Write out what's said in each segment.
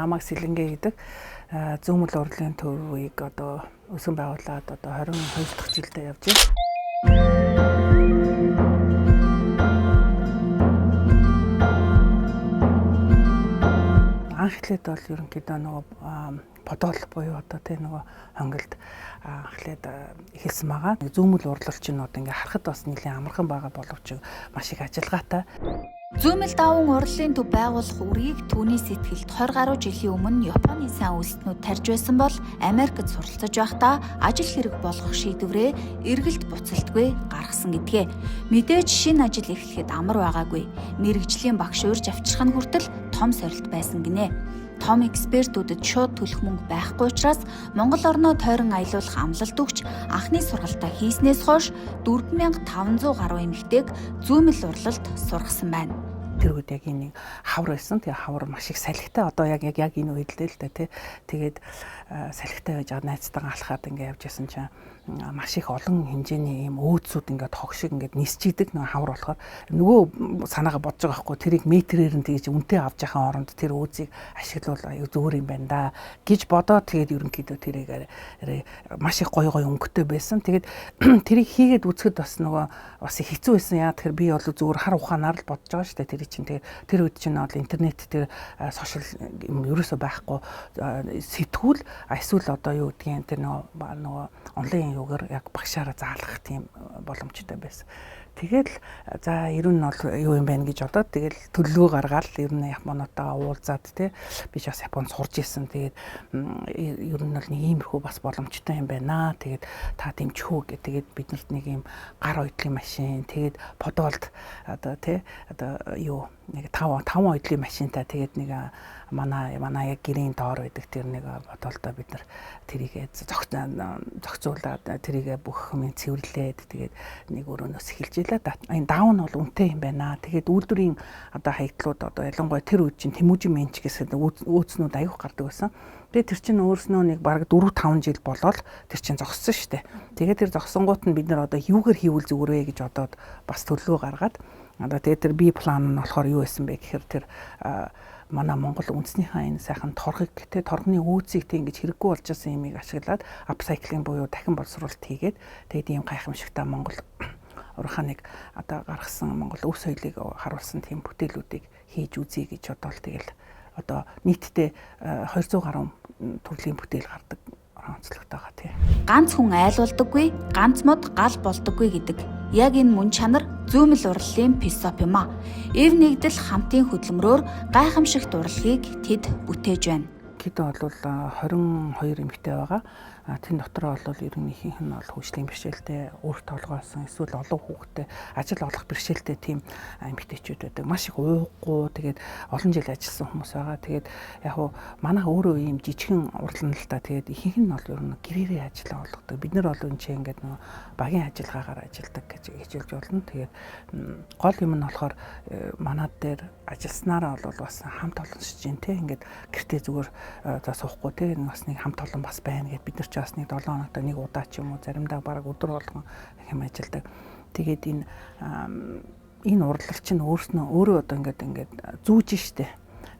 Намайг Сэлэнгэ гэдэг зүүмэл урлалын төвийг одоо үүсгэн байгуулад одоо 22 дахь жилдээ явж байна. Анх эхлээд бол ерөнхийдөө нөгөө подол буюу одоо тий нөгөө хонголд анхлаад эхэлсэн байгаа. Зүүмэл урлал чинь одоо ингээ харахад бас нэлээд амархан байгаа боловч маш их ажиллагаатай. Зүүмэл даван урлалын төв байгуулах үргийг түүний сэтгэлд 20 гаруй жилийн өмнө Японы сайн үйлсэтнүүд тарьж байсан бол Америкт суралцаж байхдаа ажил хэрэг болгох шийдвэрээ эргэлт буцалтгүй гаргасан гэдгээ. Мэдээж шинэ ажил эхлэхэд амар байгаагүй. Мэргэжлийн багш урьж авчрах нь хүртэл том сорилт байсан гинэ. Том экспертүүдэд шууд төлөх мөнгө байхгүй учраас Монгол орноо тойрон аялуулах амлалт өгч анхны сургалтаа хийснээс хойш 4500 гаруй эмэгтэйг зүүмэл урлалд сургасан байна. Тэр үед яг энэ хавар байсан. Тэгээ хавар маш их салхитай одоо яг яг яг энэ үед л дээ тий. Тэгээд салхитай байж байгаа найзтайгаа алхаад ингээ явж исэн чинь маш их олон хэмжээний ийм өөдсүүд ингээд хог шиг ингээд нисчийдэг нэг хавар болохоор нөгөө санаагаа бодож байгаа хгүй тэрийг метрээр нь тэгж үнэтэй авч яхаа оронд тэр өөдсийг ашиглавал аюу зүгээр юм байна да гэж бодоод тэгээд ерөнхийдөө тэрийг маш их гоё гоё өнгөтэй байсан. Тэгээд тэрийг хийгээд үзэхэд бас нөгөө бас их хэцүү байсан. Яа тэгэхээр би бол зүгээр хар ухаанаар л бодож байгаа шүү дээ тэр чинь. Тэгээд тэр үед чинь бол интернет тэр сошиал юм ерөөсөө байхгүй сэтгүүл эсвэл одоо юу гэдгийг тэр нөгөө онлайн юугаар яг багшаараа заалгах тийм боломжтой байсан. Тэгэл за ер нь бол юу юм байна гэж бодоод тэгэл төлөвлөгөө гаргаад ер нь Японотойгоо уулзаад тий би ч бас Японд сурж исэн. Тэгээд ер нь бол нэг иймэрхүү бас боломжтой юм байна. Тэгээд та дэмжих үү гэх тэгээд биднэрт нэг юм гар ойдлын машин тэгээд Подолд одоо тий одоо юу нэг 5 5 ойдлын машинтай тэгээд нэг манай яг гэрийн доор байдаг тэр нэг Подолдоо бид нар тэрийг зохицуулаад тэрийг бүх юм цэвэрлээд тэгээд нэг өрөөнөөс эхэлж илаа. Энэ даун нь бол үнэтэй юм байна. Тэгээд үйлдвэрийн одоо хаягдлууд одоо ялангуяа тэр үед чинь Тэмүжин Менч гэсэн өөцнүүд аяух гардаг байсан. Тэгээд тэр чинь өөрснөө нэг бараг 4 5 жил болоод тэр чинь зогссон шүү дээ. Тэгээд тэр зогсонгууд нь бид нар одоо юугаар хийвэл зүгээр вэ гэж бодоод бас төлөвлөгөө гаргаад одоо тэгээд тэр би план нь болохоор юу байсан бэ гэхээр тэр манай Монгол үндэснийхээ энэ сайхан торхыг тэ торгоны өөцийг тэ ингэж хэрэггүй болж байсан юмыг ашиглаад апсайклинг буюу дахин боловсруулалт хийгээд тэгээд ийм гайхамшигтай Монгол урхааныг одоо гаргасан Монгол өв соёлыг харуулсан тийм бүтээлүүдийг хийж үзье гэж бодоол тэгэл одоо нийтдээ 200 гаруй төрлийн бүтээл гардаг онцлогтой байгаа тий. Ганц хүн айлуулдаггүй, ганц мод гал болдоггүй гэдэг. Яг энэ мөн чанар зүүмэл урлалын философи юм а. Эв нэгдэл хамтын хөдөлмөрөөр гайхамшигт урлагийг тэд бүтээж байна. Ерөнхийдөө бол 22 эмэгтэй байгаа. Тэн дотор бол ер нь ихэнх нь бол хөгжлийн бэрхшээлтэй, үр толгойсон, эсвэл олон хүүхэдтэй ажил олох бэрхшээлтэй тийм эмэгтэйчүүд байдаг. Маш их ууггүй, тэгээд олон жил ажилласан хүмүүс байгаа. Тэгээд яг хуу манай өөрөө ийм жижигхэн урлан л та. Тэгээд ихэнх нь бол ер нь гэрээрээ ажиллаа олгодог. Бид нар бол энэ чинь ингээд нөгөө багийн ажиллагаагаар ажилладаг гэж хэлж болно. Тэгээд гол юм нь болохоор манай дээр ажилласнараа бол бас хамт олонсож чинь те ингээд гэртээ зүгээр за суухгүй те бас нэг хамт олон бас байна гэд бид нар ч бас нэг 7 хоногт нэг удаа ч юм уу заримдаа бараг өдөр болгон хэм ажилладаг. Тэгээд энэ урлал чинь өөрснөө өөрөө одоо ингээд зүүж штэ.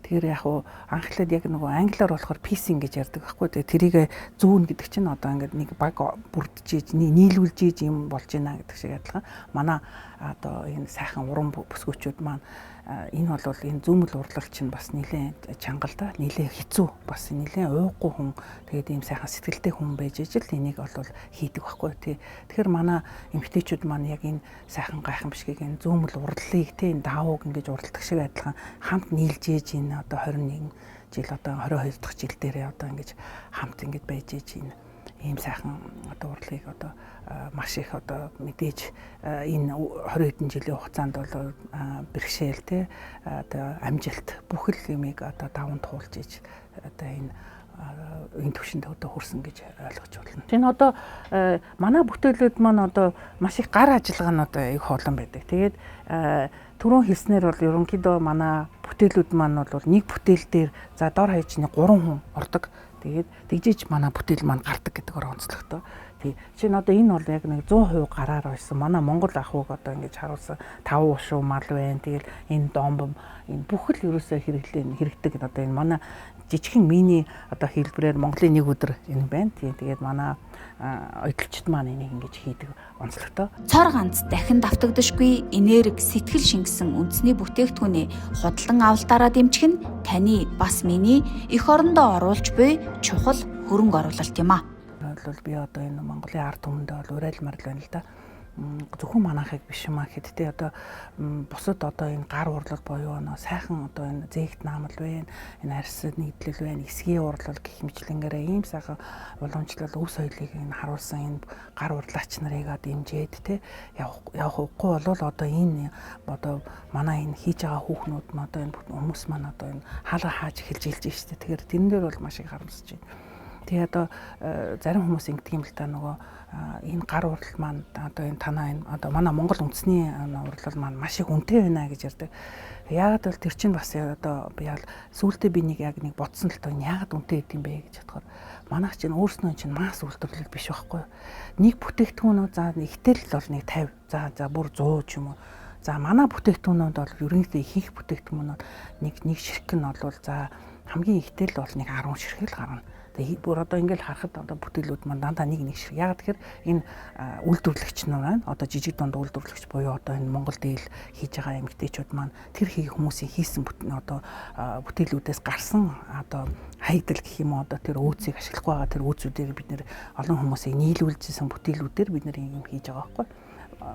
Тэгэхээр яг уу анхлаад яг нөгөө англиар болохоор piecing гэж ярьдаг байхгүй. Тэгээ тэрийг зүүн гэдэг чинь одоо ингээд нэг баг бүрдэж нийлүүлж ийж юм болж байна гэдэг шиг адилхан. Манай одоо энэ сайхан уран бүсгүүчүүд маань энэ бол энэ зүүмэл урлал чинь бас нэлээд чанга л да, нэлээд хэцүү, бас нэлээд ууггүй хүн тэгээд ийм сайхан сэтгэлтэй хүн байж ижил энийг бол хийдэг байхгүй тий. Тэгэхээр манай эмэгтэйчүүд маань яг энэ сайхан гайхамшигыг энэ зүүмэл урлалыг тий энэ даавууг ингэж уралдах шиг адилхан хамт нийлж ээж энэ одоо 21 жил одоо 22 дахь жил дээрээ одоо ингэж хамт ингэж байж ээж энэ ийм сайхан одоо урлагийг одоо маш их одоо мэдээж энэ 20 хэдэн жилийн хугацаанд бол бэрхшээл те одоо амжилт бүхэл юмыг одоо даван туулж иж одоо энэ төвшөнд одоо хүрсэн гэж ойлгож байна. Энэ одоо манай бүтээлүүд маань одоо маш их гар ажиллагаанууд их олон байдаг. Тэгээд түрүүн хэлснээр бол ерөнхийдөө манай бүтээлүүд маань бол нэг бүтээл дээр за дор хаяж нэг 3 хүн ордог. Тэгээд тэгжиж манай бүтээл маань гардаг гэдэг онцлогтой. Тий. Жишээ нь одоо энэ бол яг нэг 100% гараар байсан. Манай Монгол ахуйг одоо ингэж харуулсан 5 ушуу мал байна. Тэгэл энэ домбом энэ бүх л ерөөсөө хэрэглээ хэрэгдэг одоо энэ манай Жижигхэн мини одоо хэлбэрээр Монголын нэг өдөр энэ байна. Тийм, тэгээд манай оёдолчд маань энийг ингэж хийдэг онцлогтой. Цор ганц дахин давтагдашгүй энерги, сэтгэл шингэсэн үндэсний бүтээгдэхүүнээ худалдан авалтаараа дэмжих нь таны бас миний эх орондоо оруулж буй чухал хөрөнгө оруулалт юм а. Бол би одоо энэ Монголын ард түмэндээ бол уриалмаар л байна л да. Зөвхөн манайхыг биш юм а гэхэд те одоо бусад одоо энэ гар урлал буюу нөө сайхан одоо энэ зээгт наамал байна, энэ арьс нэгдлэл байна, эсгийн урлал гэх мэтлэнгээрээ ийм сайхан уламжлал өв соёлыг энэ харуулсан энэ гар урлаач нарыг дэмжиж те явах үгүй бол одоо энэ одоо манай энэ хийж байгаа хүүхнүүд нь одоо энэ хүмүүс маань одоо энэ хаалга хааж эхэлж илж штэ. Тэгэхээр тэрэн дээр бол маш их харамсаж байна. Тэгээ одоо зарим хүмүүс ингэдэг юм л та, нөгөө энэ гар урлал маань одоо энэ танаа энэ одоо манай Монгол үндэсний урлал маань маш их үнэтэй байна гэж ярьдаг. Яагаад бол тэр чинь бас одоо би яал сүултээ би нэг яг нэг бодсон л тоо, яагаад үнэтэй гэдэг юм бэ гэж бодохоор манайх чинь өөрснөө чинь масс үйлдвэрлэл биш байхгүй юу. Нэг бүтээгдэхүүнүүд за ихтэй л бол нэг 50, за бүр 100 ч юм уу. За манай бүтээгдэхүүнүүд бол ерөнхийдөө ихэнх бүтээгдэхүүнүүд нэг ширхэг нь бол за хамгийн ихтэй л бол нэг 10 ширхэг л гарна. Тэгээ бүр одоо ингээл харахад одоо бүтээлүүд маань дандаа нэг нэг шиг. Яг тэгэхээр энэ үйлдвэрлэгч нар байна. Одоо жижиг дунд үйлдвэрлэгч буюу одоо энэ Монгол дээл хийж байгаа эмэгтэйчүүд маань тэр хийх хүмүүсийн хийсэн бүтэн одоо бүтээлүүдээс гарсан одоо хаягдал гэх юм уу, одоо тэр өөцийг ашиглахгүй байгаа тэр өөцүүдээр бид нэр олон хүмүүсийг нийлүүлжсэн бүтээлүүдээр бид нэр юм хийж байгаа байхгүй.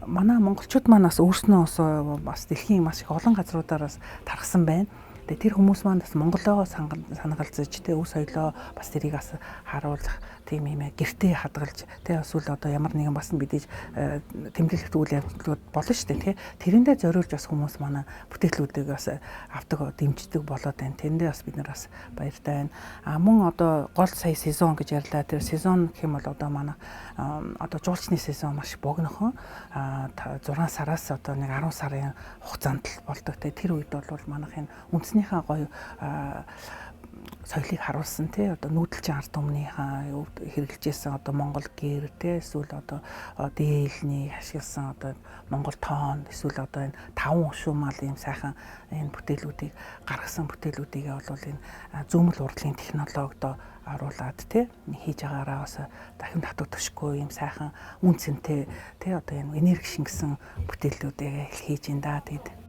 Манай монголчууд маань бас өөрснөө бас дэлхийн маш их олон газруудаар бас тархсан байна. Тэгээ тэр хүмүүс маань бас Монголоо санагалзаж тэ өв соёлоо бас тэрийг бас харуулах тийм юм гэртээ хадгалж тэ эсвэл одоо ямар нэгэн бас мэдээж тэмдэглэх үйл явдлууд болно шүү дээ, тэ. Тэрэндээ зориулж бас хүмүүс манай бүтээлүүдийг бас авдаг, дэмждэг болоод байна. Тэрэндээ бас бид нар бас баяртай байна. А мөн одоо гол сая сезон гэж ярьлаа. Тэр сезон гэх юм бол одоо манай одоо жуулчны сезон маш богинохон 6 сараас одоо нэг 10 сарын хугацаанд л болдог. Тэ тэр үед бол манайх энэ үндэснийхээ гоё соёлыг харуулсан тий одоо нүүдэлчин ард түмнийхээ хэрэгжилжсэн одоо Монгол гэр тий эсвэл одоо дээлний ашигласан одоо Монгол тоон эсвэл одоо энэ таван өшүүмал ийм сайхан энэ бүтээлүүдийг гаргасан бүтээлүүдийг бол энэ зүүмэл урлагийн технологид оруулаад тий хийж байгаараа бас дахин татагдашгүй ийм сайхан үн цэнтэй тий одоо энэ энерги шингэсэн бүтээлүүдийг хийж ин да. Тэгээд